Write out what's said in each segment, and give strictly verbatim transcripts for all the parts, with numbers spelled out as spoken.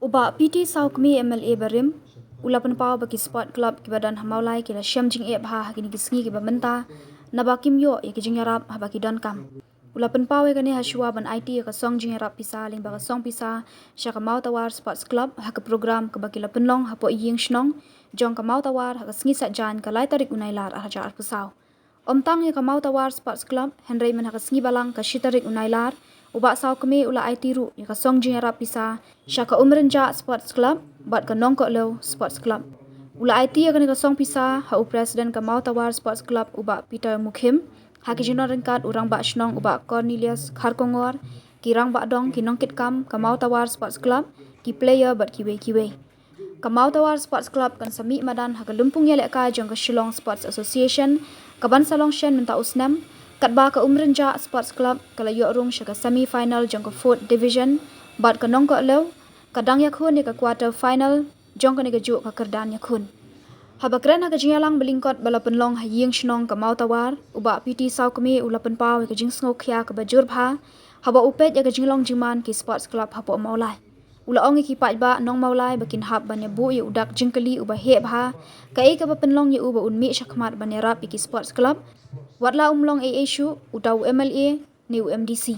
Bah P T Sawkmie M L A barim u la pynpaw ba ki sport club kiba don ha Mawlai ki la shem jingeh bha ha kine ki sngi kiba mynta, naba kim ïoh ïa ki jingïarap haba ki donkam. U la pynpaw ïa kane ha shuwa ban aiti ïa ka song jingïarap pisa lyngba ka song pisa sha ka Mawtawar Sports Club ha ka program kaba ki la pynlong hapoh ïing shnong jong ka Mawtawar ha ka sngi Saitjaiñ ka lai tarik u Nailar arhajar arphew saw. Ym tang ïa ka Mawtawar Sports Club, hynrei mynha ka sngi Balang ka shi tarik u Nailar, u Bah Sawkmie u la aiti ruh ïa ka song jingïarap pisa sha ka Umrynjah Sports Club bad ka Nongkohlew Sports Club. U la aiti ïa kane ka song pisa ha u President ka Mawtawar Sports Club, u Bah Peter Mukhim, ha ki jingdon ryngkat u Rangbah Shnong u Bah Cornelius Kharkongor, ki rangbah dong, ki nongkitkam ka Mawtawar Sports Club, ki player bad kiwei kiwei. Ka Mawtawar Sports Club kan sa mih madan ha ka lympung ïalehkai jong ka Shillong Sports Association kaban sa long shen mynta u snem, katba ka Umrynjah Sports Club ka la ïoh rung sha ka semi final jong ka fourth division, bad ka Nongkohlew ka dang ïakhun ïa ka quarter final jong kane kajuh ka kyrdan ïakhun. Haba kren ha ka jingïalang ba lyngkot ba la pynlong ha ïing shnong ka Mawtawar, u Bah P T Sawkmie u la pynpaw ïa ka jingsngewkhia kaba jur bha haba u peit ïa ka jinglong jingman ki sports club hapoh Mawlai. U la ong ïa ki paidbah nong Mawlai ba kin hap ban ïa buh ïa u dak jingkylli uba heh bha, kaei kaba pynlong ïa u ba un mih shakhmat ban ïarap ïa ki sports club, wat la um long ei ei shuh uta u M L A ne u M D C.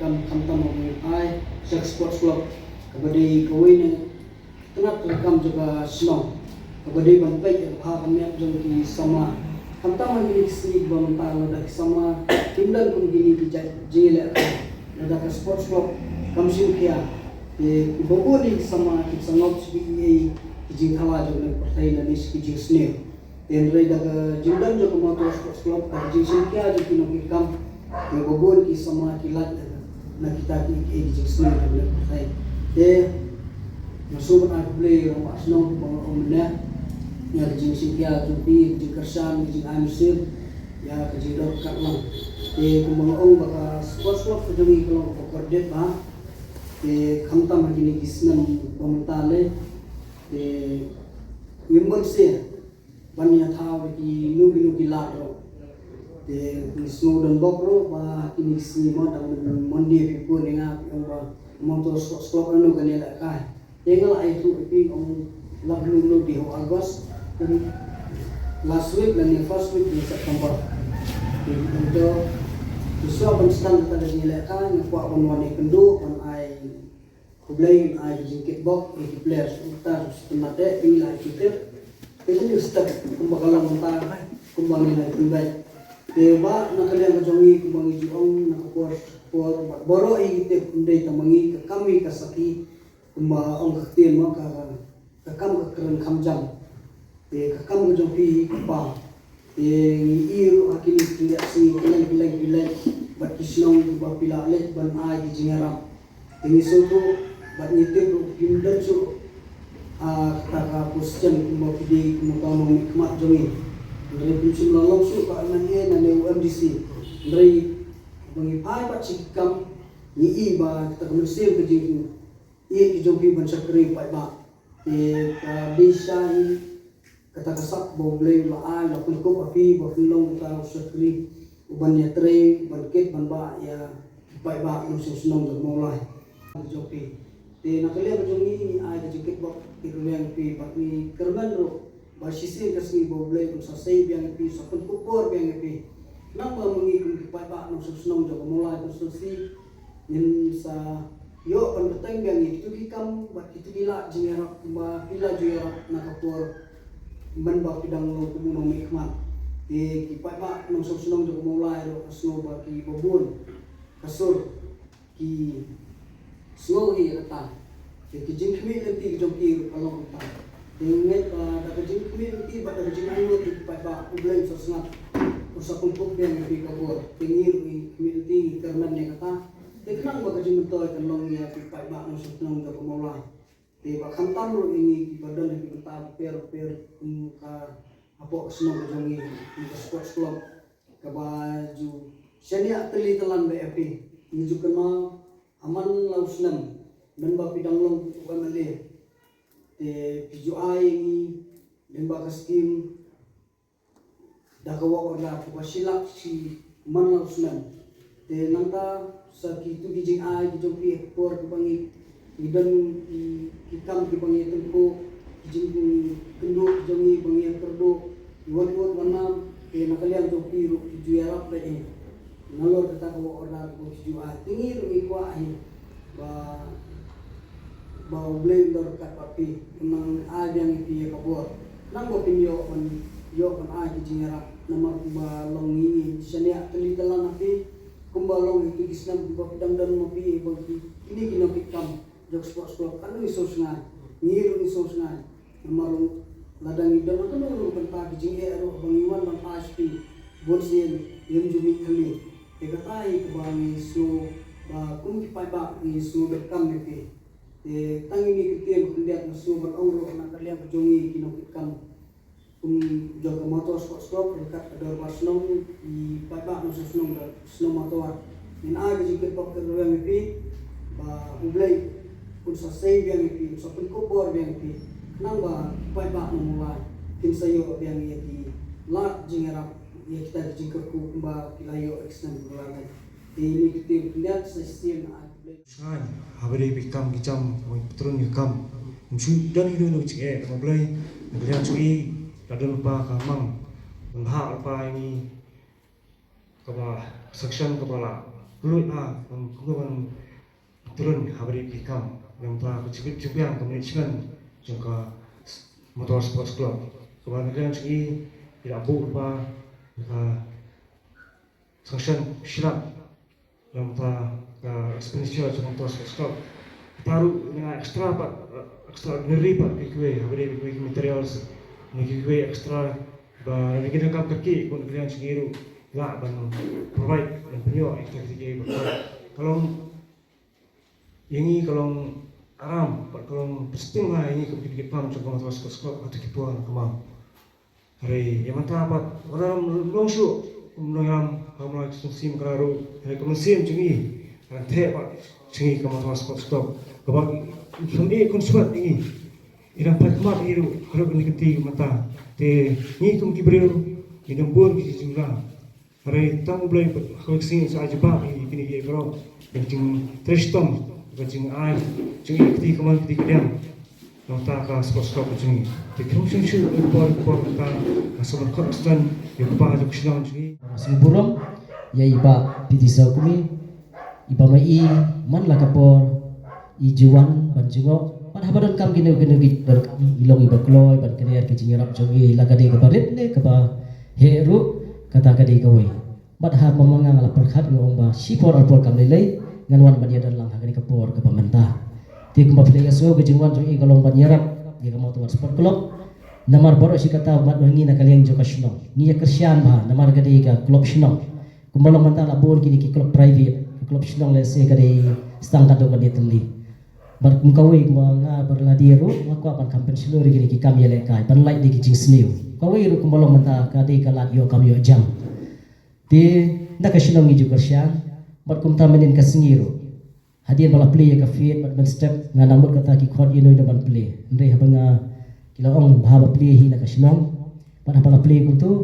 Kam khamtam ha u ai sha ka sports club kaba dei kawei na tnat ka kam jong ka shnong, kaba dei ban peit ïa ka bha ka miat jong ki samla. Khamtam ha kine ki sngi ba mynta lada ki samla kim don kum kine ki jait jingïalehkai, lada ka sports club kam shim khia, te kiba bun ki samla ki sa ngop sha kiei ki jingthala jong ka pyrthei lane sha ki jingsniew. Te hynrei da ka jingdon jong ka Mawtawar Sports Club, da ka jingshim khia jong ki nongkitkam, ïa ka bun ki samla ki lait na kita ki, ki, ki jingsniew jong ka pyrthei. Te nga sngewbha ban ai khublei ïa u Rangbah Shnong kumba nga ong mynne, ïa ka jingshim khia jong phi, ka jingkyrshan, ka jingai mynsiem, ïa ka jingdon katlang. Te kumba nga ong ba ka Sports Club ka jong ngi ka long kaba kordit bha. Te khamtam ha kine ki snem ba mynta lei, te ngim mynsiem ban ïa thaw da kino kino ki lad ruh. Te ngi sngew donbok ruh ba kine ki sngi mo dang mon die phi pun ïa nga phi ong ba Mawtawar Sports Club nangno kan ïalehkai. Te nga la ai thuh ïa phi ong lak lu lu di ho August. Te last week lane first week ni September. Te ong to ki shuwa ban sdang kata ka jingïalehkai nga kwah ban wan ïakynduh ban ai khublei, ngan ai ka jingkitbok ïa ki players, uta u Stephen Nate, ïa la ki tip. Te kane u step kumba ka long mynta, kumba ngi la pynbeit. Te ba na ka liang ka jong ngi kumba ngi ju ong na ka por por, baroh ïa ki tip, ym dei tang ma ngi, ka kam ngi ka sakhi, kumba ong ka ktien mo, ka, ka kam ka kren kham jam. Te ka kam ka jong phi hi kpa. Te ngi i ruh ha kine ki khyndiat sngi kylleng kylleng phi leit bad ki shnong kiba phi la leit ban ai ki jingïarap. Te ngi sngewthuh bad ngi tip ruh phim don shuh, ah, kata ka position kumba phi dei kumba uta u nongmihkhmat jong ngi. Hynrei phim shym la long shuh ka M L A ne u M D C. Hynrei ba ngi phai bad shi ki kam ngi i ba kata ka mynsiem ka jing ïeit ka jong phi ban shakri paidbah. Te ka dei sha hi kata ka sak ba U Blei u la ai, la pynkup ha phi ba phin long uta u shakri uban ïatrei, ban kit ban bah ïa ki paidbah nongshong shnong jong Mawlai. Jong phi. Te na ka liang ka jong ngi ngi ai ka jingkitbok kyrwiang ïa phi bad ngi kyrmen ruh ba shisien ka sngi ba U Blei un sa sei biang ïa phi, sa pynkup bor biang ïa phi. Nang ba ma ngi kum ki paidbah nongshong shnong jong ka Mawlai constituency, ngin sa ïoh ban bteng biang ïa kito ki kam bad kito ki lad jingïarap kumba phi la ju ïarap na ka por mynba phi dang long kum u nongmihkhmat. Te ki paidbah nongshong shnong jong ka Mawlai ruh nga sngew ba kiba bun ka sur ki sngew hi ïa kata. Te ki jingkhmih lynti ki jong ki ruh ka long kumta. Te ngeit ba da ka jingkhmih lynti bad da ka jingangnud ki paidbah U Blei un sa sngap, un sa pynkup biang ïa phi ka bor. Te ngi ruh ngi khmih lynti, ngi kyrmen ïa kata. Te khnang ba ka jingmyntoi kan long ïa ki paidbah nongshong shnong jong ka Mawlai. Te ba khamtam ruh ïa ngi kiba don ha ki bynta bapher bapher kum ka hapoh ka shnong ka jong ngi, kum ka sports club kaba ju shaniah tylli tyllan bha ïa phi. Ngi ju kynmaw ha man la u snem, mynba phi dang long u M L A. Te phi ju ai ïa ngi lyngba ka skim da ka work order kaba shi lak shi man la u snem. Te nangta sa kitu ki jingai ki jong phi ha ka por kiba ngi, ngi don ki, ki kam kiba ngi tyngkhuh, ki jingkynduh ki jong ngi ba ngi kyrduh, ngi wan wan wan nam, te na ka liang jong phi ruh ki ju ïarap beit hi. Nalor kata ka work order kaba ki ju ai, te ngi ruh ngi kwah hi ba, ba U Blei un don ryngkat bad phi, un nang ai biang ïa phi ïa ka bor. Nang ba phin ïoh ban, ïoh ban ai ki jingïarap, namar kumba long ngi ngi shaniah tylli tyllan ha phi, kumba long ïa ki snem ba phi dang don ma phi, ba phi, kine ki nongkitkam jong Sports Club, kano ngi sngewsynei, ngi ruh ngi sngewsynei. Namar lada ngi don ha kano kano ka bynta ki jingeh ruh ba ngi wan ban ai sha phi, bun sien ngim ju mih khlieh. Te kata hi kaba ngi sngew ba kum ki paidbah ngi sngew donkam ïa phi. Te tang ine i kyntien khyndiat nga sngew ban ong ruh na ka liang ka jong ngi ki nongkitkam, kum jong ka Mawtaw Sports Club ryngkat ka dorbar shnong, ki paidbah nongshong shnong, ka shnong Mawtaw. Ngin ai ka jingkyrpad kyrdoh biang ïa phi ba U Blei un sa sei biang ïa phi, un sa pynkup bor biang ïa phi. Khnang ba ki paidbah na Mawlai kin sa ïoh biang ïa ki lad jingïarap ïa kita ki jingkyrkhu kumba ki la ïoh ha ki snem kiba la dep. Te ine i kyntien khyndiat sa shisien ai U Blei. Sngewsynei haba dei phi kam ki jam, pyntrun ki kam. Ym shu don hi ruh ïa u jingeh, namar U Blei na ka liang jong ngi la don lypa ka mang, ban bha lypa ïa ngi, kaba sanction kaba la kylluid ha, ban kumno ban pyntrun haba dei phi kam. Namar ka jingbiang ka management jong ka Mawtaw Sports Club, kaba na ka liang jong ngi ki la buh lypa ka sanction shi lak. Namar ka expenditure jong ka Mawtaw Sports Club. Kata ruh ngi ai extra pat, extraordinary pat kiwei, haba dei kiwei ki materials, ne kiwei extra, ba na ki kam ka ki, kum na ka liang jong ngi ruh lah ban provide, ban pynïoh ïa kita kiei kiei ba ka long ïa ngi ka long aram, bad ka long pynsting ïa ngi kum ki dei ki pam jong ka Mawtaw Sports Club ha kito ki por na ka mar. Hynrei ïa mynta pat, wat la ym long shuh, ym long ïalam, ha ka mynsiem ka la ruh, hynrei ka mynsiem jong ngi ka dang theh pat jong ngi ka Mawtaw Sports Club. Kaba ym ïeh khunswet ïa ngi, i dang pait khmat ïa ngi ruh ha kane ka kynti ka mynta. Te ngi kum ki briew ngi dang bun ki jingjynjar. Hynrei tang U Blei bad ha kawei ka sngi un sa ai jubab ïa kine kiei baroh, ka jingtrei shitom, ka jingai jong ngi, ka kti kamon ka kti kadiang na ka bynta ka Sports Club ka jong ngi. Te khlem shong shuh, ka por ka por mynta nga sngewbha khot sngewbha ïa u kpa jong ka shnong jong ngi. Sngewburom ïa i Bah P T Sawkmie, i Bah Mei, man la ka por i ju wan ban jngoh. Bad haba donkam kino kino ki donkam, i long iba kloi ban kner ka jingïarap jong ngi, la ka dei kaba rit ne kaba heh ruh, kata ka dei kawei. Bad haba ma nga nga la pyrkhat nga ong ba shipor arpor kam lei lei ngan wan ban ïadon lang ha kane ka por kaba mynta. Te kumba phi la ïohsngew, ka jingwan jong i ka long ban ïarap ïa ka Mawtaw Sport Club. Namar baroh shi katta bad ma ngi na ka liang jong ka shnong ngi ïa kyrshan bha namar ka dei ka club shnong. Kumba long mynta la bun kine ki club private, ki club shnong lehse ka dei stang ka dong ka dei tylli. Bad kum kawei kumba nga bad lade ruh nga kwah ban kham pynshlur ïa kine ki kam ïalehkai ban lait da ki jingsniew. Kawei ruh kumba long mynta ka dei ka lad ïoh kam ïoh jam. Te na ka shnong ngi ju kyrshan bad kumta mynnin ka sngi ruh, hadien ba la plie ïa ka field bad mynstep, nga nang mut kata ki khot ïano ïano ban plie. Hynrei haba nga, ki la ong ba haba plie hi na ka shnong bad haba la plie kumto,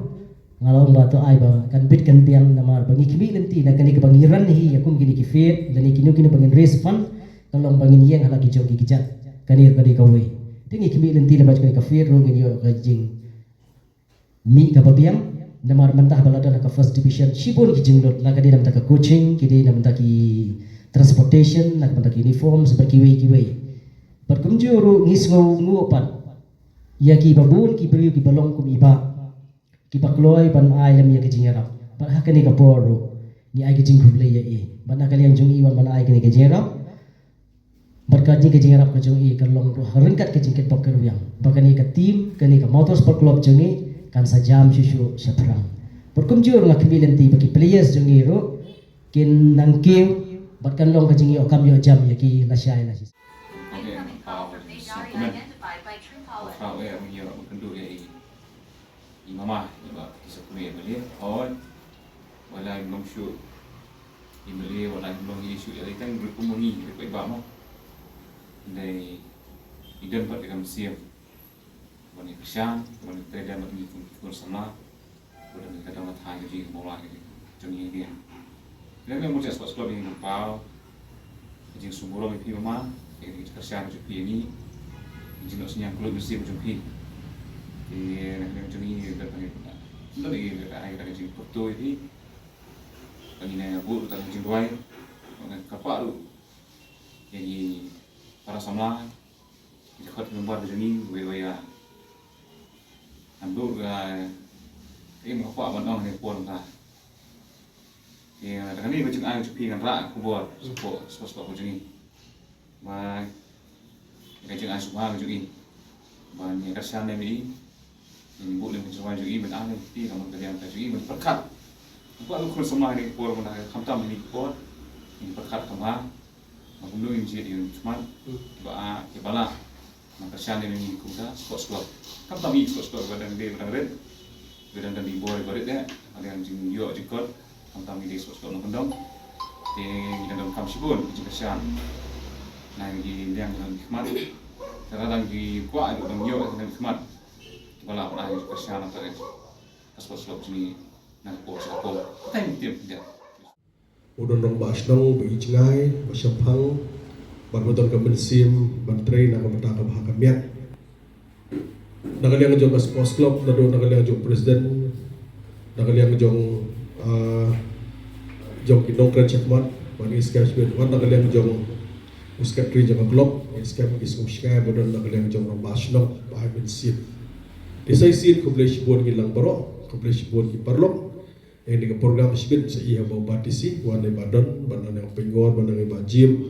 nga la ong ba to ai ba kan bit kan biang namar ba ngi khmih lynti na kane kaba ngi run hi ïa kum kine ki field lane kino kino ba ngin raise fund, ka long ba ngin ïeng ha la ki jong ki kjat. Kane ruh ka dei kawei. Te ngi khmih lynti lem bad kane ka field ruh ngin ïoh ka jing mih kaba biang, namar mynta haba la don ha ka first division shibun ki jinglut, la ka dei na bynta ka coaching, ki dei na bynta ki transportation, na ka bynta ki uniforms bad kiwei kiwei. Bad kumjuh ruh ngi sngewnguh pat ïa kiba bun ki briew kiba long kum i Bah, kiba kloi ban ai lem ïa ka jingïarap. Bad ha kane ka por ruh ngi ai ka jingkhublei ïa i. Bad na ka liang jong i wan ban ai kane ka jingïarap. Bad ka jing, ka jingïarap ka jong i ka long ruh ryngkat ka jingkitbok kitrwiang ba kane ka team, kane ka Mawtaw Sport Club jong i kan sa jam shuh shuh shaphrang. Bad kumjuh ruh nga khmih lynti ba ki players jong i ruh kin nang kiew bad kan long ka jingïoh kam ïoh jam ïa ki lashai lashisien. I mama, i Bah P T Sawkmie, i Bah Lee, hooid. Wat la ym long shuh i Bah Lee, wat la ym long hi shuh ïa lei tang ruh kum ngi ruh, i Bah mo. Dei i don pat ka mynsiem ban ïa kyrshan, ban ïa trei da mat ngi kum ki khun samla. Wat la ka dang thai ka jingmawlai ka jong ngi. Ngi mut ïa Sports Club ïa ngi paw. Ka jingsngewburom ïa phi mama, ïa ka jingkyrshan jong phi ïa ngi. Ka jingnoh synñiang khlem mynsiem jong phi. Te na ka liang jong ngi, da ka liang jong ngi, da ka liang jong ngi, da ka jingpyrthuh ïa phi. Ka ngi ne buh da ka jingduwai. Ka pa ruh ïa ngi para samla. Ïa ka khot member ka jong ngi, wei wei ïa. Ngan buh ka, eh, ma ka pa ban ong ne pon ka. Ïa, da kane ka jingai jong phi ngan rah khubor, support, support, support ka jong ngi. Ba, ïa ka jingai sngewbha ka jong ngi. Ba, ïa ka shan ne mi. Ngi buh lem ka jingai jong ngi, ban ah ne phi, ka mon ka liang ka jong ngi, ban pyrkhat. Ba, ka khun samla ne por, ban ah, khamtam ne por. Ngi pyrkhat khamtam. Ba kumno ngin jied ïa u khmat, ba, ah, ïa ba lah. Nang kyrshan ïa ngi kum ka Sports Club. Khamtam ngi Sports Club ba dang dei ba dang rit. Ba dang dang dei bor ba rit eh. Ba dang jingïoh jingkot. Khamtam ngi dei Sports Club nongkyndong. Te ngi dang donkam shibun jingkyrshan na ngi liang ngi khmat. Te lada ngi kwah ïa dang ïoh ngi khmat, ba lah ban ai jingkyrshan na ka rit. Ka Sports Club jong ngi na ka por sha ka por. Thank you. U don rangbah shnong ba ïeit jngai, ba shemphang, bad ba don ka mynsiem ban trei na ka bynta ka bha ka miat. Na ka liang jong ka Sports Club, naduh na ka liang jong president, na ka liang jong, ah, jong ki nongkren shakhmat, ba ngi skhem shibit, wat na ka liang jong u secretary jong ka club, ngi skhem ki sngewsynei ba don na ka liang jong rangbah shnong ba ai mynsiem. Te sa shisien khublei shibun ngi lang baroh, khublei shibun ki paralok. Ïa kane ka program shibit sa ïa ba u Bah T C, wan ïa Bah Don, ban wan ïa u Pynngor, ban ïa Bah Jim.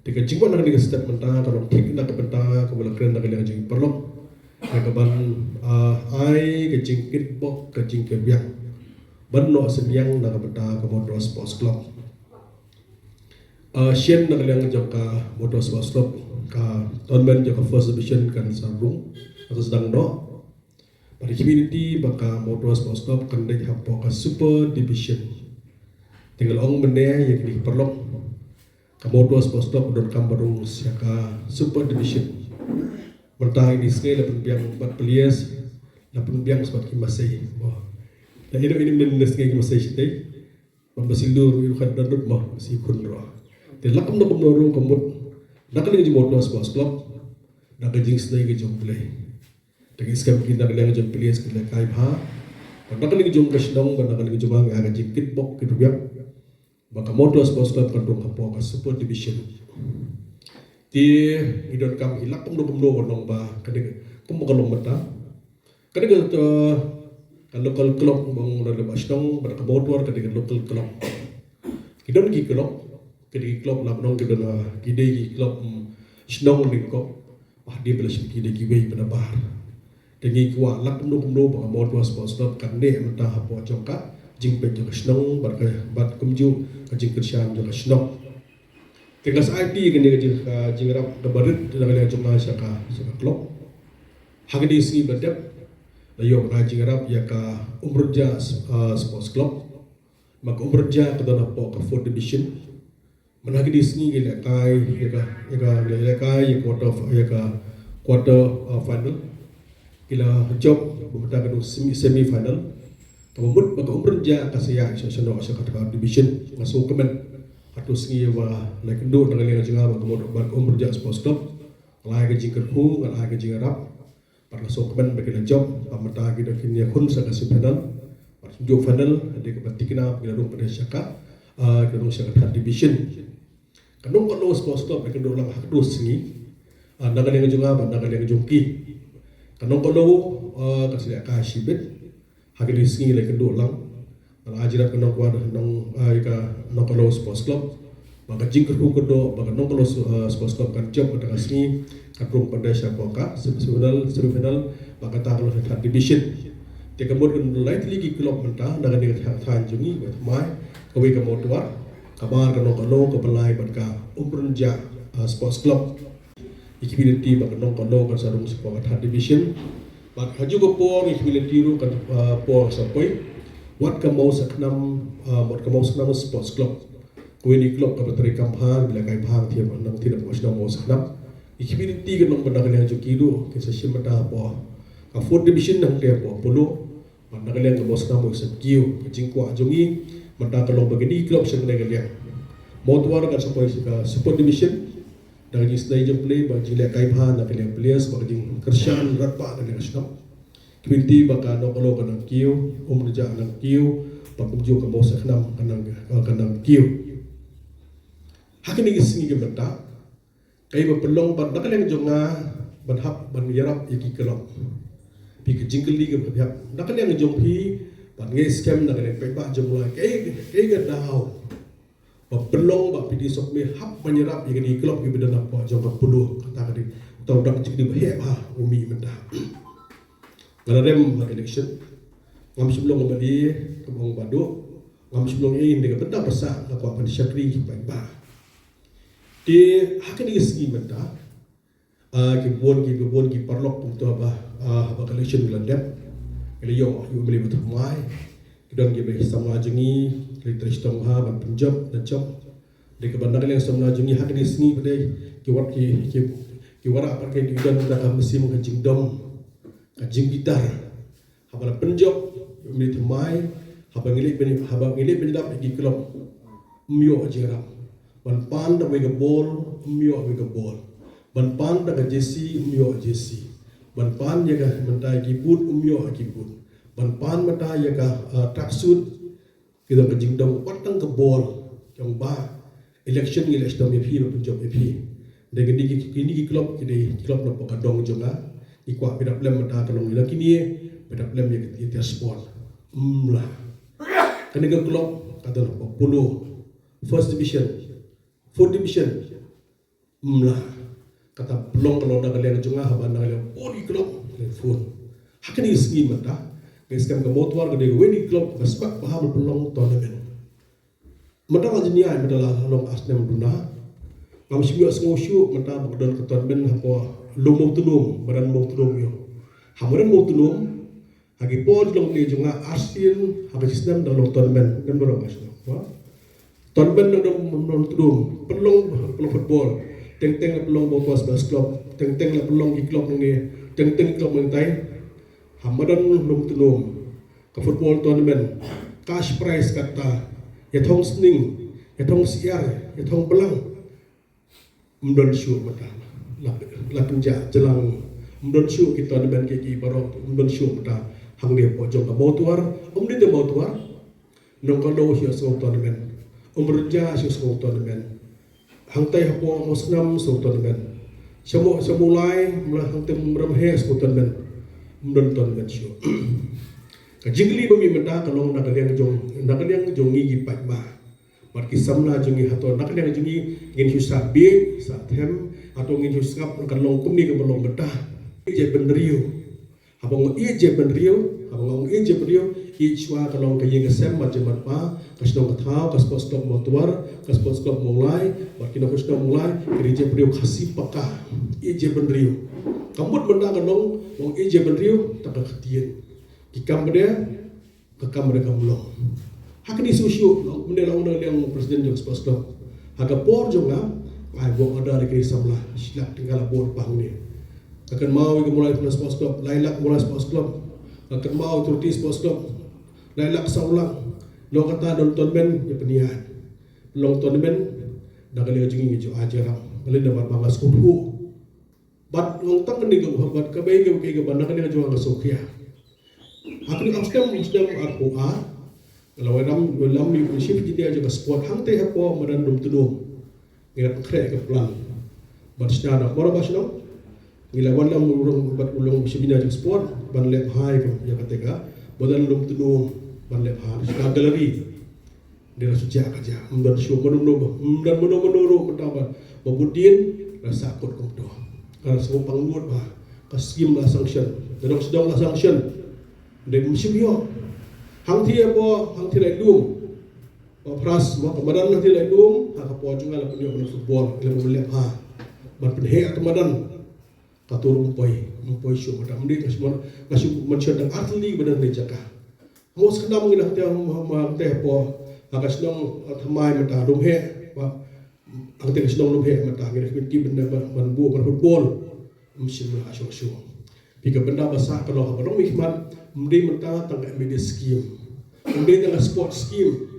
Te ka jingwan na kane ka step mynta ka long thik na ka bynta kaba la kren na ka liang jong ki paralok. Ïa ka ban, ah, ai ka jingkitbok ka jingkyrwiang ban noh synñiang na ka bynta ka Mawtawar Sports Club. Ah, shen na ka liang jong ka Mawtawar Sports Club, ka tournament jong ka First Division kan sa rung, kan sa sdang noh. Bad ka community ba ka Mawtawar Sports Club kan dei hapoh ka Super Division. Te nga la ong mynne ïa kine ki paralok, ka Mawtawar Sports Club ka donkam ban rung sha ka Super Division. Mynta ine i sngi la pynbiang bad players, la pynbiang sa bad ki masai. Wah. La ine ine mynne i sngi ki masai shatei. Bad ba syllu ruh ïa u khat dang dut ma, ba syllu khun ruh. Te la kumno kumno ruh ka mut na ka liang jong Mawtawar Sports Club, na ka jingsnei ka jong U Blei. Te ngi skhem ki na ka liang jong U Blei ki lehkai bha. Bad na ka liang jong ka shnong, bad na ka liang jong nga, nga ai ka jingkitbok kyrwiang ba ka Mawtawar Sports Club kan rung hapoh ka Super Division. Te ngi donkam ïa la kumno kumno ban long ba kane ka, kumba ka long mynta. Kane ka, uh, ka local club ba ong da lem ba shnong, bad ka Mawtawar kane ka local club. Ki don ki club, kine ki club la ba ong ki don, uh, ki dei ki club, um, shnong lyngkot. Ba dei ba la shim ki dei kiwei ba na bar. Te ngi kwah la kumno kumno ba ka Mawtawar Sports Club kan neh mynta hapoh jong ka jingpeit jong ka shnong, bad ka, bad kumjuh ka jingkyrshan jong ka shnong. Te nga sa aiti kane ka jing, ka jingïarap kaba rit na ka liang jong nga sha ka, sha ka club. Ha kine ki sngi ba dep, la ïoh ka jingïarap ïa ka Umrynjah, ah, Sports Club. Ma ka Umrynjah ka don hapoh ka Fourth Division. Mynta ha kine ki sngi ki lehkai ïa ka, ïa ka, lehkai ïa ka quarter, ïa ka quarter, ah, final. Ki la jop ba mynta ka dei semi, semi final. Kaba mut ba ka Umrynjah ka sa ïaid sha, sha, sha ka Third Division. Nga sngewkmen. Hato sngi ba la kynduh na ka liang jong nga ba ka mut ba ka Umrynjah Sports Club. Nga la ai ka jingkyrkhu, nga la ai ka jingïarap. Bad nga sngewkmen ba ki la jop, ba mynta ki dang kin ïakhun sha ka semi final. Bad kumjuh final, dei kaba thikna ba ki la rung pat sha ka, ah, ki la rung sha ka Third Division. Ka Nongkohlew Sports Club, ka dei ka dei lang ha ka dei sngi. Ah, na ka liang jong nga, bad na ka liang jong ki. Ka Nongkohlew, ah, ka sa ïaid ka shibit. Ha ka dei sngi la ka dei lang. Nga la ai jingïarap ka Nongkohlew, Nong, ah, ka Nongkohlew Sports Club. Ba ka jingkyrkhu ka dei, ba ka Nongkohlew, ah, Sports Club kan jop kata ka sngi. Kan rung pat sha ka semi final, semi final. Ba kata ka long Third Division. Te ka mut ka dei lai tylli ki club mynta, na ka dei ka thaiñ jong ngi, ba thymmai, kawei ka Mawtawar. Kaba ar ka Nongkohlew, kaba lai bad ka Umrynjah, ah, Sports Club. Ngi khmih lynti ba ka Nongkohlew kan sa rung shapoh ka Third Division. Bad ha kajuh ka por ngi khmih lynti ruh kan, ah, por sa poi. Wat ka Mawsakhnam, ah, wat ka Mawsakhnam Sports Club. Kawei na ki club kaba trei kam bha, ba lehkai bha, thied nang thied na ka shnong Mawsakhnam. Ngi khmih lynti ka nong ba na ka liang jong ki ruh, kin sa shim bynta hapoh ka Fourth Division hangtei hapoh Polo. Bad na ka liang ka Mawsakhnam ba ki sa kiew, ka jingkwah jong ngi, Mynta ka long ba kine ki club sha kane ka liang. Mawtawar kan sa poi sha ka Super Division. Da ka jingsnei jong pule, ba jingleh kai bha na ka liang players, ba ka jingkyrshan radbah na ka liang ka shnong. Community ba ka Nongkhlaw ka nang kiew, Umrynjah ka nang kiew, ba kumjuh ka Mawsakhnam ka nang, ka nang kiew. Ha kine ki sngi ki mynta, kaei ba pynlong ba na ka liang jong nga ban hap ban ïarap ïa ki club? Phi, ka jingkylli ka ba hap na ka liang jong phi, ban ngeit skhem na ka liang paidbah jong nga, kaei, kaei ka daw ba pynlong ba phi dei sop me hap ban ïarap ïa kine ki club kiba don hapoh jong ka Polo, kata ka dei, uta u dak jingkylli ba heh bha u mih mynta. Nga la rem ha ka election, ngam shym long M L A, ka bong ba duk, ngam shym long ei, hynrei ka bynta ba sah nga kwah ban shakri ki paidbah. Te ha kine ki sngi mynta, ah, ki bun ki, ki bun ki paralok kumta ba, ah, haba ka election ka la dep, ki la ïoh, ïoh M L A ba thymmai, ki don kiba samla jong ngi, ki la trei shitom bha ban pynjop, na jop. Dei kaba na ka liang samla jong ngi ha kine ki sngi ba dei ki wat ki, ki, ki warah pat ki don da ka mynsiem ka jingdom, ka jingbitar. Haba la pynjop, ym ïa thymmai, haba ngi leit ban, haba ngi leit ban ïarap ïa ki club, ym ïoh jingïarap. Ban pan da kawei ka ball, ym ïoh kawei ka ball. Ban pan da ka jersey, ym ïoh jersey. Ban pan ïa ka mynta ïa ki boot, ym ïoh ïa ki boot. Ban pan mynta ïa ka, ah, tracksuit, ki don ka jingdom, wat tang ka ball, jong ba election ngi leh shitom ïa phi, ba pynjop ïa phi. Dei kine ki, kine ki club, ki dei ki club na ka dong jong nga. Ngi kwah phi dap lem mynta ka long ïa la kine, phi dap lem ïa ka, ïa ka sport. Ym lah. Kane ka club ka don hapoh Polo, First Division, Fourth Division. Ym lah. Kata pynlong ka long na ka liang jong nga, haba na ka liang bun ki club, ka liang bun. Ha kine ki sngi mynta, ngi skhem ka Mawtawar ka dei kawei na ki club ba smat bha ban pynlong tournament. Mynta la jin ïa, mynta la long ar snem duna. Ngam shym ïoh sngew shuh mynta ba ka don ka tournament hapoh Lum Mawtnum, madan Mawtnum ïoh. Ha madan Mawtnum, ha ki por jong ngi jong nga arsien, ha ka shisnem da long tournament, nem da long ka shisnem. Tournament da long, long tudung, pynlong, pynlong football. Teng teng la pynlong Mawtawar Sports Club, teng teng la pynlong ki club ngi, teng teng club ngi tai. Ha madan Lum Tudung, ka football tournament, cash prize kata, ïa thong sning, ïa thong syiar, ïa thong blang. Ym don shuh mynta. La, la kynjah jlang. Ym don shuh ki tournament ki, ki baroh, ym don shuh mynta. Hangne hapoh jong ka Mawtawar, ym dei te Mawtawar. Nongkhlaw shu sngew tournament. Umrynjah shu sngew tournament. Hangtai hapoh Mawsnam sngew tournament. Sha Maw, sha Mawlai, mla hangtai Mawrymbeh sngew tournament. Ym don tournament shuh. Ka jingkylli ba mih mynta ka long na ka liang jong, na ka liang jong ngi ki paidbah. Bad ki samla jong ngi, hato na ka liang jong ngi ngin shu sah bieit, sah them, hato ngin shu sngap na ka long kumne kaba long mynta. Ïeit jaitbynriew. Haba nga ong ïeit jaitbynriew, haba nga ong ïeit jaitbynriew, ïeit shuwa ka long ka ïing ka sem, mat jem mat pa, ka shnong ka thaw, ka Sports Club Mawtawar, ka Sports Club Mawlai, bad ki nongshong shnong Mawlai, ka dei jaitbynriew Khasi paka. Ïeit jaitbynriew. Ka mut mynta ka long, ong ïeit jaitbynriew, ta ka ktien. Ki kam ba dei, ka kam re kam long. Ha kane shuh shuh, mynne la ong na liang president jong Sports Club. Ha ka por jong nga, ai work order ki samla, shi lak tyngka la bor pa hangne. Ka kynmaw ïa ka Mawlai Sports Club, lai lak Mawlai Sports Club. Ka kynmaw Turti Sports Club, lai lak saw lak. Long kata don tournament, ïa pynïaid. Long tournament, da ka liang jong ngi jong ai jingïarap. Ka liang namar ba nga sngewthuh. Bad nga ong tang kane ka, bad kaba ïa ka, ka, ka, bad na kane ka jong nga ka sngewkhia. Ha kane ka snem, snem arphew ar, nga la wanlam, wanlam ïa u Chief Engineer jong ka sport, hangtei hapoh madan Lum Tudung. Ngi la pynkhreh ïa ka plan. Bad shisha na moro ba shnong, ngi la wanlam u long, bad u long Chief Engineer jong ka sport, ban leh bha ïa ka, ïa kata ka madan Lum Tudung, ban leh bha. Shisha gallery. Dei la shu jia ka jia, ym don shuh mano mano, ym don mano mano ruh mynta ba, ba bud dien, la sah kut kumto. Ka la shu pang lut ba, ka skim la sanction, da dong sdang la sanction. Dei ym shym ïoh. Hangtei hapoh, hangtei la lum. Ba pras, ba ka madan hangtei la lum, ha ka por jong nga la pynïoh madan football, la pynleh ha. Ban pynheh ka madan. Ka tur ym poi, ym poi shuh mynta. Ym dei nga shu, nga shu mention tang artylli ba dang dei jaka. Mawsnam ngi la hangtei, hangtei hapoh, ha ka shnong, ha thymmai mynta Lumheh, ba, hangtei ka shnong Lumheh mynta ngi la kynti ban, ban, ban buh ban football. Ym shym la shuh shuh. Phi, ka bynta ba sah ka long haba long mihkhmat, ym dei mynta tang ka M D scheme. Ym dei tang ka sport scheme.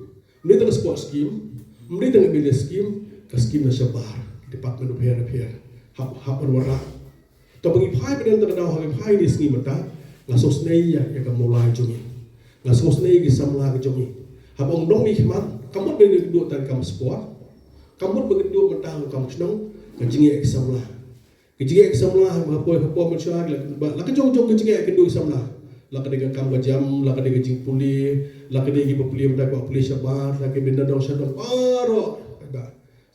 Mynta ka sport scheme, mynta ka M L A scheme, ka scheme na shabar department of health, of health hap hap ban wanrah. To ba ngi phai bad ynda ka daw ha ngi phai ni sngi mynta, nga sngewsynei ïa ïa ka Mawlai jong ngi, nga sngewsynei ïa ki samla ka jong ngi. Haba ong nongmihkhmat, kam mut ba ngi duh tang kam sport, kam mut ba ngi duh mynta kam shnong, ka jingeh ki samla. Ka jingeh ki samla ha poi ha poi mynshwa, la ka jong jong ka jingeh ki duh ki samla. La ka dei ka kam ka jam, la ka dei ka jingpule, la ka dei ki ba pule mynta ka pule shabar, la ka dei na dong sha dong baroh.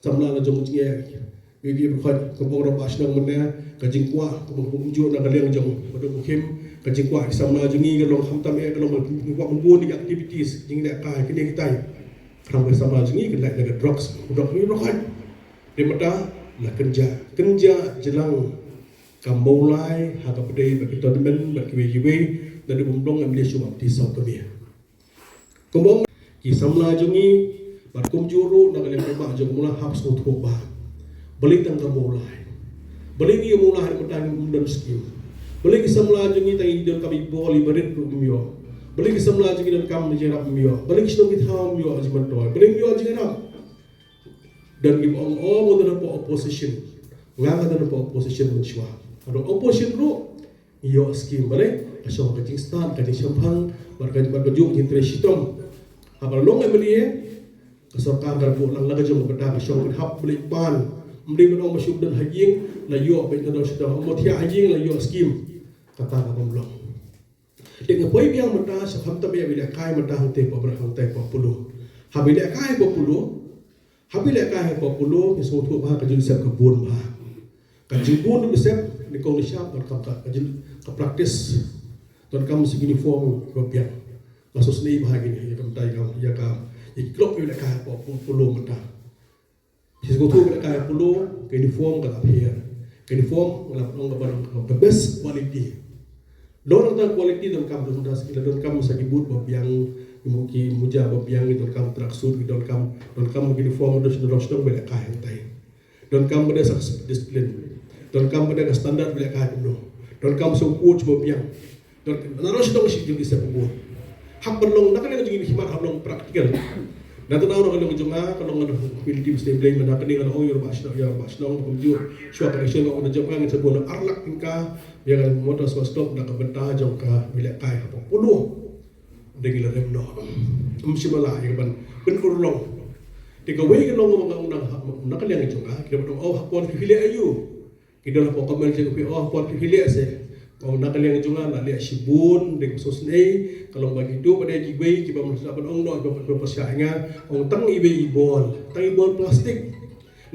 Samla la jong ka jingeh. Ngi ki ba khot ka bong ro ba shnong mynne, ka jingkwah ka bong kumjuh na ka liang jong ba dong khim, ka jingkwah ki samla jong ngi ka long khamtam eh ka long ba kwah bun ki activities, jingleh kai kine kitai. Khnang ba samla jong ngi kin lait na ka drugs, drugs ngi ba khot. Te mynta la kynja kynja jlang ka Mawlai ha ka pdei bad ki tournament bad kiwei kiwei, naduh bym long M L A shuh ba pti saw kmie. Kumba ki samla jong ngi bad kumjuh ruh na ka liang ka bah jong Mawlai hap sngewthuh ba balei tang ka Mawlai, balei ngi Mawlai ha mynta ngim don skim, balei ki samla jong ngi tang ngi donkam i bol i barit ruh ym ïoh, balei ki samla jong ngi donkam jingïarap ym ïoh, balei ki shnong ki thaw ym ïoh jingmyntoi, balei ym ïoh jingïarap. Don kiba ong, ong, ong, don hapoh opposition. Nga nga don hapoh opposition mynshuwa. Hapoh opposition ruh ngi ïoh skim, balei? Ka shong ka jingstad, ka jingshemphang bad ka, bad ka juk jingtrei shitom. Haba long M L A, ka sorkar ka buh lang la ka jong ka bynta, ka shong ka hap bad ban. Ym dei ban ong ba shu don ha ïing la ïoh, ba don shu don, ym thiah ha ïing la ïoh skim. Kata ka bym long. Te nga poi biang mynta sha khamtam ïa ba ïalehkai mynta hangtei hapoh Bra, hangtei hapoh Polo. Haba ïalehkai hapoh Polo, haba ïalehkai hapoh Polo, ngi sngewthuh ba ka jingïasep ka bun bha. Ka jingbun jingïasep, nyngkong nyngshap, donkam ka, ka jing, ka practice, donkam sa uniform ba biang. Nga sngewsynei bha kine, ïa ka mynta ïa ka, ïa ka, ïa ki club ïalehkai hapoh Polo mynta. Shisha ka tu ka, ka Polo, ka uniform ka la pher. Ka uniform ka la pynlong kaba long the best quality. Long the quality, donkam, donkam sa ki, donkam sa ki boot ba biang, ki mu-, ki muja ba biang, donkam tracksuit, donkam, donkam uniform, don sdang, don sdang ba lehkai hangtai. Donkam ba da sa discipline. Donkam ba da ka standard ba lehkai kumno. Donkam sa coach ba biang. Don, na ruh sdang shi jong ki sep bun. Hap ban long, na ka liang jong ngi khmat hap long practical. Na ka liang jong nga, ka long nga ong ïa u Blei, mynta ka dei nga ong ïa u Bah Shnong, ïa u Bah Shnong, kumjuh. Shuwa ka shuwa nga ong da jong nga, ngi sa bun ar lak tyngka, ïa ka motor Smart Stop, na ka bynta jong ka ba lehkai hapoh Polo. Dei ngi la rem noh. Ym shym la ïa ka ban pynurlong. Te kawei ka long nga ong na, na ka liang jong nga, ki la ban ong, oh, hapon phi leh aïu. Ki don hapoh comment section phi, oh, hapon phi leh se. Ong na ka liang jong nga la leh shibun, dei ka sngewsynei, ka long ba kito ba dei kiwei kiba mut sa ban ong noh, ba, ba, ba pyrshah ïa nga, ong tang iwei i bol, tang i bol plastik.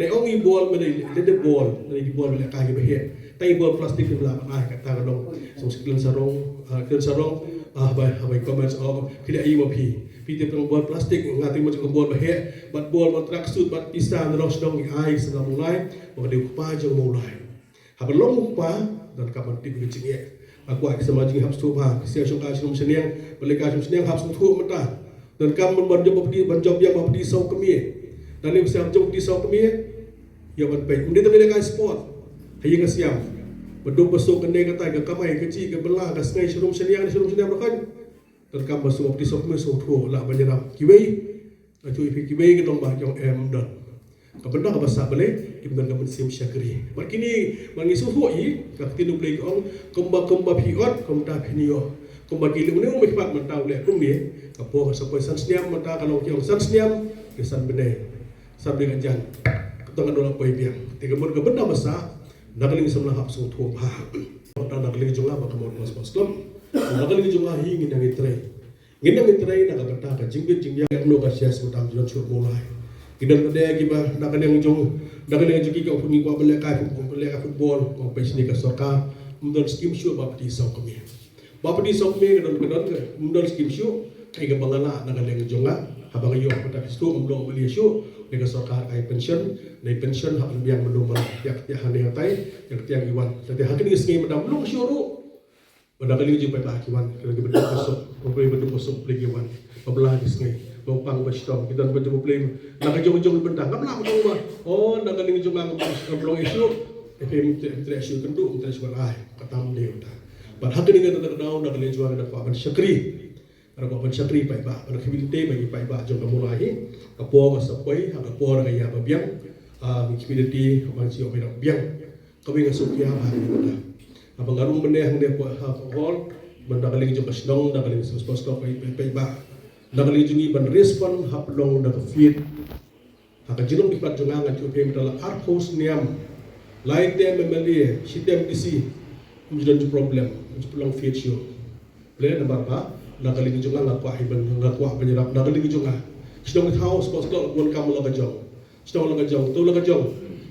Nai ong i bol, mynta i leh bol, mynta i bol lehkai kiba heh. Tang i bol plastik kiba la ban ai, kata ka long. So, Klen Sarong, ah, Klen Sarong, ah, ba, ba comment, oh, phi leh aïu ma phi. Phi tip tang bol plastik, nga tip ma jong ka bol ba heh, bad bol, bad tracksuit, bad pisa, na ruh sdang i ai, sa la mulai, ba ka dei u kpa jong u Mawlai. Haba long u kpa, donkam ban tip ka jingeh. Nga kwah ki samla jong ngi hap sngewthuh bha, ki sngewsih ka shynrang shynniang, ba lehkai shynrang shynniang hap sngewthuh mynta. Donkam ban, ban jop ba pdi, ban jop biang ba pdi saw kmie. Dang leh ba sngewthuh jop pdi saw kmie. Ïa ban peit. Ym dei tang lehkai sport. Ha ïing ha sem. Ba duk ba suk kane katai ka kamai ka jih ka bylla ka sngi shynrang shynniang, shynrang shynniang ruh kan. Donkam ba suk pdi saw kmie sngewthuh lah ban ïarap. Kiwei. Nga ju ïa phi kiwei ki nongba jong em don. Ka bynta kaba sah balei, kim don ka mynsiem shakri. Bad kine, bad ngi sngewthuh ïa, ka ktien U Blei ka ong, kumba, kumba phi ot, kumta phin ïoh. Kumba ki leh une u mihpat mynta u leh kumne, ka por ka sa poi san snem mynta ka long ki ong san snem, ki san bnai. San bnai ka jan. Ka tang ka dula poi biang. Te ka mut ka bynta ba sah, na ka liang samla hap sngewthuh bha. Mynta na ka liang jong nga ba ka mut mas mas lem. Na ka liang jong nga hi ngi nang ïa trei. Ngi nang ïa trei na ka bynta ka jingbit jingbiang, no ka sias ba tam jong shuh Mawlai. Ki don ba dei kiba na ka liang jong, na ka liang jong ki ka pun ngi kwah ba lehkai football, ba lehkai football, ko pei shini ka sorkar, ym don skim shuh ba pdi saw kmie. Ba pdi saw kmie ka don, ka don ka, ym don skim shuh, kaei kaba nga lah na ka liang jong nga, haba nga ïoh mynta ka shuh, ym long ba leh shuh, ne ka sorkar ka ai pension, ne pension hap biang mynno ba ïa ka tiang hangne hatai, ïa ka tiang i wan. Te ha kine ki sngi mynta ym long shuh ruh. Ba na ka liang jong paidbah ki wan, ki wan ki ba duk ba suk, ba Blei ba duk ba suk, Blei ki wan. Ba bylla ki sngi, ba pang ba shitom, ki don ba duk ba Blei. Na ka jong jong bynta, ngam lah ba ong ba. Oh, na ka liang jong nga ngam long issue. Te phi ym treh, ym treh issue kynduh, ym treh issue ban ai. Kata ym dei kata. Bad ha kane ka daw, na ka liang jong nga nga kwah ban shakri. Ruh ka ban shakri paidbah, ban khmih te ba ngi paidbah jong ka Mawlai hi. Ka por ka sa poi, ha ka por ka ïa ba biang. Ah, ngi khmih te ba ngi shu ïa ba biang. Ka wei nga suk ïa ba ngi ta. Haba nga rung mynne hangne hapoh, ha, hapoh hall, ban da ka liang jong ka shnong, da ka liang jong ka shnong paidbah. Da ka liang jong ngi ban respond hap long da ka field. Ha ka jinglong ki pat jong nga nga ju phem ta la arphew snem. Lai term M L A, shi term D C. Ym ju don ju problem, ym ju pynlong field shuh. Ple namar ba na ka liang jong nga nga kwah hi ban, nga kwah ban ïarap na ka liang jong nga. Shnong thaw sports club bun kam la ka jong. Shnong la ka jong, to la ka jong.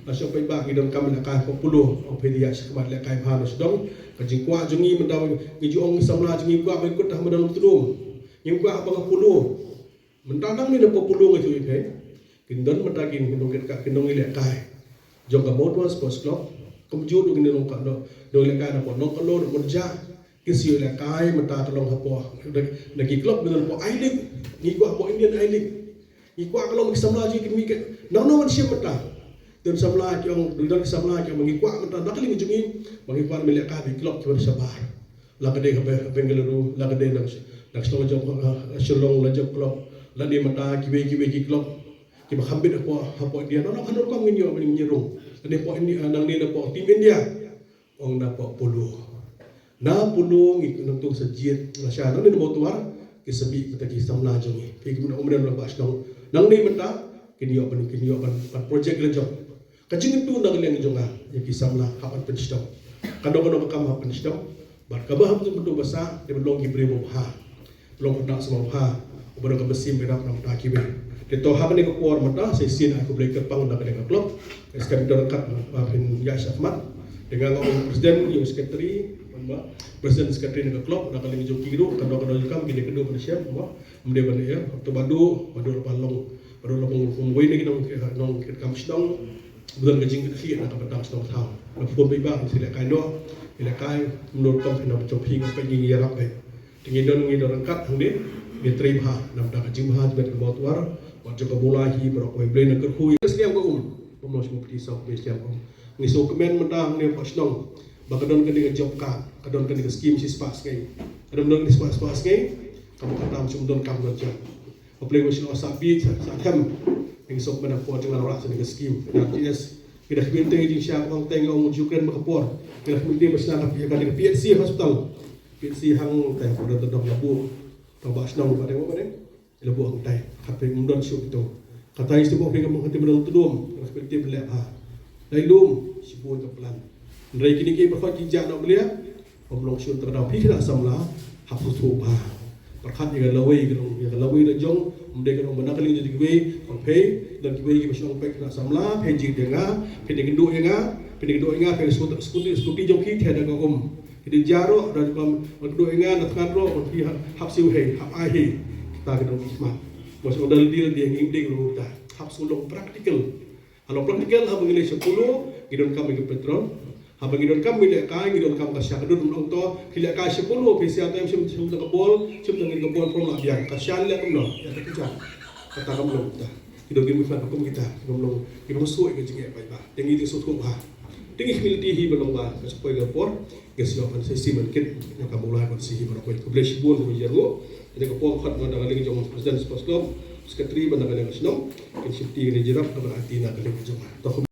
La shnong paidbah ngi donkam lehkai hapoh Polo. Ong phi dei ïa shakmat lehkai bha na shnong. Ka jingkwah jong ngi mynta ngi ju ong ngi samla jong ngi kwah ban kut ha madan Lum Tdum. Ngi kwah ha ba ka Polo. Mynta nangne na Polo nga ju ïa phi. Kin don mynta kin, kin don kin ka, kin don ïa lehkai jong ka Mawtuar Sports Club. Kumjuh don kin don ka, don, don ïa lehkai na Polo, Nongkalo, na Mawjah. Kin shu ïa lehkai mynta ka long hapoh. Na ki club kin don hapoh I-League. Ngi kwah hapoh Indian I-League. Ngi kwah ka long ki samla jong ngi kin mih ka. Nang nong ngan shim mynta. Don samla ki ong, don ki samla ki ong ngi kwah mynta na ka liang jong ngi. Ba ngi kwah mynta lehkai ki club ki wan shabar. La ka dei ha Be-, Bengaluru, la ka dei na, na Shillong jong, ha, ha Shillong la jong club, la dei mynta kiwei kiwei ki club kiba kham bit hapoh, hapoh India. Nang nang kano rukom ngin ïoh ngin ïoh rung. La dei hapoh India, nang dei na hapoh Team India. Ong na hapoh Polo. Na Polo ngi nang tung sa jied, la sha nang dei na Mawtuar, ki sa mih mynta ki samla jong ngi. Ki mynta umren la ba shnong. Nang dei mynta, kin ïoh ban, kin ïoh ban, ban project la jong. Ka jingkyntu na ka liang jong nga ïa ki samla hap ban pynshitom. Kano kano ka kam hap pynshitom. Bad kaba hap pynshitom ba sah dei ban long ki briew babha. Long kata sa babha. Uba dang ka mynsiem ba ïarap na bynta kiwei. Te to ha kane ka por mynta sa shisien ai khublei kyrpang na kane ka club. Ka skhem don kat ba phin ïa shakmat. Te nga nga ong president ïa secretary, ba president secretary na ka club na ka liang jong ki ruh kano kano jong kam ki dei kynduh ban shem ba. Ym dei ban ïa to ba duh ba duh ba long. Ba duh la bang kum wei na ki nong, nong ki kam shnong. Ba don ka jingkitkhlieh na ka bynta shnong thaw. Na phone paidbah ngi shu lehkai noh. Ngi lehkai mynno rukom phi na ba jong phi ngi peit ngi ïarap peit. Te ngi don ngi don ryngkat hangne. Ngi trei bha na bynta ka jingbha jingmut ka Mawtuar. Wat jong ka Mawlai hi baroh kawei Blei na kyrkhu ïa ka sliang ka um. Bym long shu pynti saw pynti sliang ka um. Ngi shu kmen mynta hangne hapoh shnong. Ba ka don kane ka job card, ka don kane ka skim shispah sngi. Ka don kane shispah spah sngi. Ka ba ka tam shu don kam don jam. Hapdeng ba shu sa bit sa, sa them. Ngi suk mynta por jong ngi la rah sa ka skim. Ka G S. Ngi da khmih te jingshisha ka bang te ngi ong ju kren ba ka por. Ngi da khmih te ba sna ka P H C hospital. P H C hang te por da dok la bu. Tang ba shnong ba dei ba dei. La bu hang tai. Khat te ym don shuh to. Kata ngi shu ba phi ka mong khat te ba dang tudum. Ngi da khmih te ba leh ha. Dei lum shibun ka plan. Hynrei kine ki ba khot ki jah na blia. Ym long shuh tang da phi khynnah samla hap sngewthuh bha. Pyrkhat ïa ka lawei ka long ïa ka lawei da jong ym dei ka long ba na ka liang jong kiwei. Phi don kiwei kiba shong peit khynnah samla phi jied ïa nga phi dei kynduh ïa nga phi dei kynduh ïa nga phi sngewthuh sngewthuh sngewthuh jong ki theh da ka um. Ki dei jaroh da bam kynduh ïa nga na thngan roh phi hap siew hei hap ai hei. Kita ki dong ki khmat. Ba shong da lade lade ngim dei ka long kita hap sngewlong practical. Halor practical haba ngi leit sha Polo ngi donkam ïa ka petrol. Haba ngi donkam ïa lehkai ngi donkam ka sha ka dud ong to ki lehkai sha Polo phi sia to shim shim ka bol shim ngi ka bol from la biang ka sha leh kumno ïa ka pisa. Kata kam long ta. Ki dong ngi mut ka kum kita ki dong long ki dong suh ïa ka jingeh bai ba. Te ngi dei sngewthuh bha. Te ngi khmih lynti hi ba long ba ka sha poi ka por. Ngi sngewbha ban sa siew ban kit ïa ka Mawlai ban sa hi ba la poi khublei shibun ba ïa ruh. Ïa ka por khot ba da ka liang jong president sports club secretary ba da ka liang shnong. Kin shim ti ngi jirap ka ba la ti na ka liang jong.